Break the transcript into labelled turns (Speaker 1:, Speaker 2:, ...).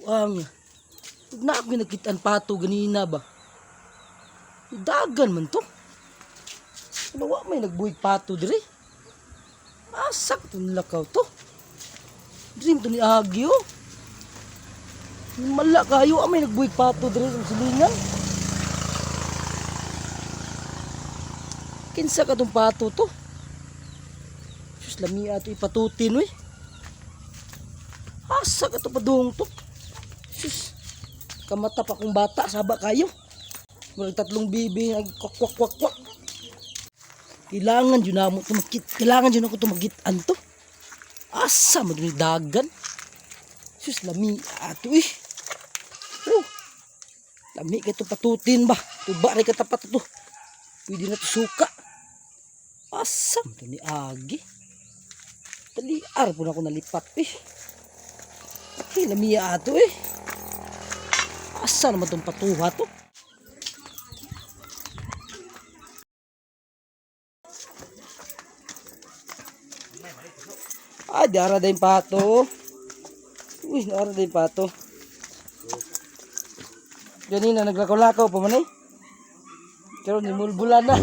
Speaker 1: Buang. Ug na ako nakitaan pato ganina ba. Dagan man to. Ano wa may nagbuhig pato dire? Asa ko to nilakaw to? Dream to ni Agyo. Mala kayo amay nagbuhig pato dire sa silingan. Kinsa ka tong pato to? Sus, lami ato ipatutin we. Asa ka to padung to? Sus, kamata pa kong bata, saba kayo. Murag tatlong bibi, nag kwak kwak kwak kwak. Kailangan yun na mo tumakit, kailangan yun ako tumagitan to. Asa mo dun dagan? Sus, lami ato eh. Oh, lami ka to patutin ba? Tuba rin katapat to. Pwede na to suka. Asa mo to ni Agi? Taliar po na ako nalipat eh. Hey, lamiya ato eh. Asa naman tong patuha to? Ah, di ara din pato. Uy, naara din pato. Ganina naglakaw-lakaw pa man eh. Pero nimulbulan na.